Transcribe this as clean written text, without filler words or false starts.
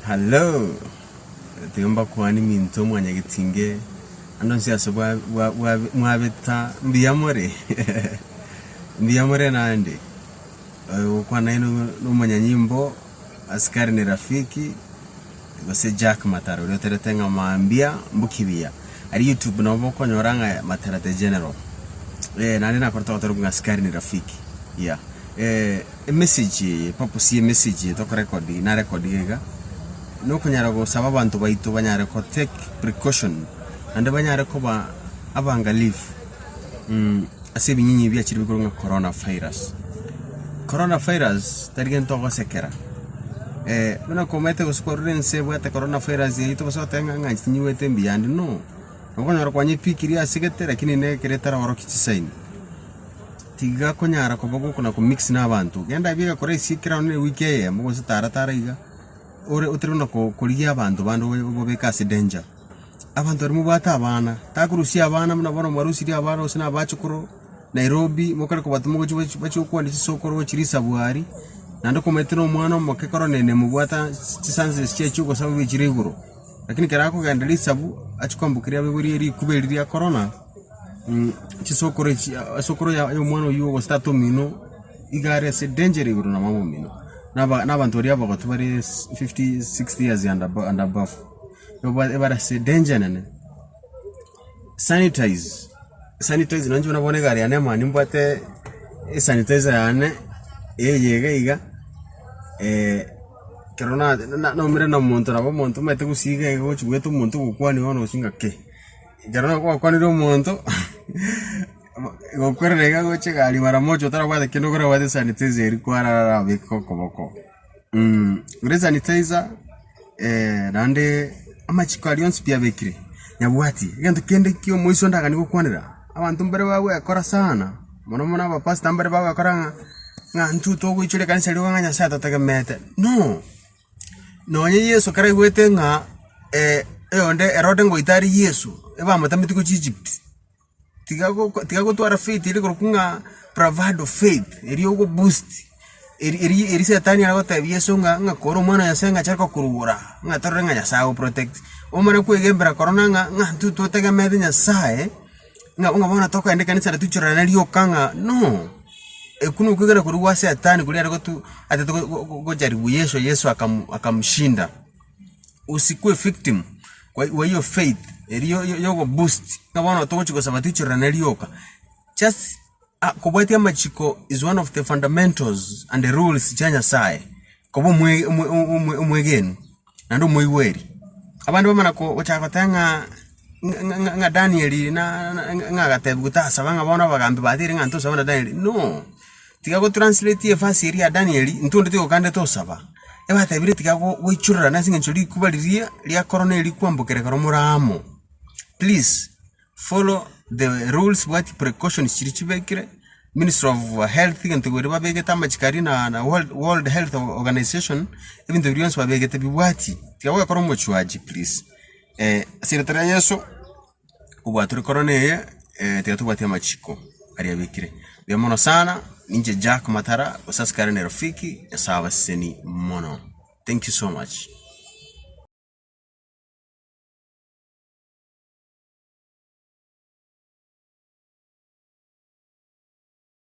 Hallo, tiga mbakwanie minto mwanyagetinge ande onsi ase bwa bwa bwa mwabeta mbuya more? Mbuya more naende? Oyo ogokwana naye na omonyanyimbo asikari ni rafiki gose Jack Matara oria oterete ng'a mambia mbuki buya. Aria YouTube nabo okonyora ng'a Matara the general. Naende nakorete gotera ng'a asikari ni rafiki yeah. Emessage eye, purpose ye message eye tokorecord narecord iga iga, nokonyara gosaba abanto baito banyare ko take precaution naende banyare koba abangalifu ase ebinyinyi ebi biachire bikorwa ng'a corona virus. Corona virus tari gento ogosekera, buna komanyete gose kwarure ense ebwate corona virus eyio tobasa goteba ng'a ng'a inche tinyigwete mbuyande no, okonyora kwanyepikirie ase gete lakini nekero etaraorokia chisaini. Tiga konyara koba gokona ko mix na abanto, genda abwo egakora ase ekero nonye ewiki eyemo gose tara tara iga, ore otari buna ko korigia abanto bande obe obabeke ase danger. Abanto baria mobwate abana, takorusia abana buna bono mwarusirie abana gose na abachokoro Nairobi, mokare kobatoma gochia gochi bachie gokwania chisokoro gochia risabu aria, naende okomaete na omwana omoke korwa nene mobwata chisanses chiaye chia ogosaba ebi chire igoro. Lakini ekero akogenda risabu, achie kwambokeria abaibori rikuba eria ria korona. Chisokoro echi esokoro ya omwana oywo gose tata omino iga are ase danger igoro na mama omino, na aba na abanto baria abagotu bare 50, 60 years and and above, nigo bare ase danger enene. Sanitize, sanitize nonye buna bono egari yane emani nimbwate esanitizer yane, eye iga iga ekero na naumire na omonto nabo omonto omanyete gusii iga iga ogochi goeta omonto ogokwania bono gose ng'a kei. Ekero gwakwanire omonto, gokwerera iga gocha egari mara moja otarabwata kende okorabwate esanitizer eria kwarara orabeke okoboko. Ore esanitizer naende amachiko aria onsi pi abekire, nyabwati, egento kende kia omoiso ndaganie gokwanera, abanto mbare bagwekora sana, mono mono abapastor mbare bagwekora ng'a ng'a intwe togoichoria ekanisa rioka ng'a Nyasaye atotegemeete, no. Nonye Yeso ekero aigwete ng'a oyonde Herode ngoita are Yeso, ebamotameti gochia Egypt, tiga goko tiga gotwara faith eria ekorokwa ng'a bravado faith, eria ogo boost, eri eri eri setani aragotebia Yeso ng'a ng'a kore omwana o Nyasaye ng'a achare kokorugora, ng'a torore ng'a Nyasaye ago protect. Omana kwegembera korona ng'a ng'a intwe totegemete Nyasaye, ng'a ng'a bono tokogenda ekanisa toichorane rioka ng'a no. Ekwo nokwegena koria gwa Setani koria are gotu atete go- go- gojaribu Yeso, Yeso akamu akamshinda. Usikue victim kwa wa hiyo faith eria yo- yo goboost ng'a bono togochi gosaba toichorane rioka. Just kobwatia amachiko is one of the fundamentals and the rules chia Nyasaye, koba omwe omwe omwe omwegenu. naende omoigweri. Abande bamana gochaka goteba ng'a ng'a ng'a Danieli na ng'a agatebiwa tasaba ng'a bono abagambi bateire ng'a ntosaba na Danieli, no. Tiga go translate efasi eria ya Danieli, intwe onde tigokande tosaba. Ebatebire tiga go goichorerana ase eng'encho rikuba riria ria korona eri kwambokera ekero more amo. Please. Follow the rules bwati precautions chiria chibekire, ministry of health egento keria babegete amachiko aria na na world world health organization, ebinto biria bionsi babegete bibwati, tiga gwekora omochwachi please. Ase erieta ria Yeso, kobua tore korona eye, tiga tobwati amachiko aria abekire. Mbuya mono sana, ninche Jack Matara, gose asikari ne rafiki, Nyasae abasesenie mono. Thank you so much.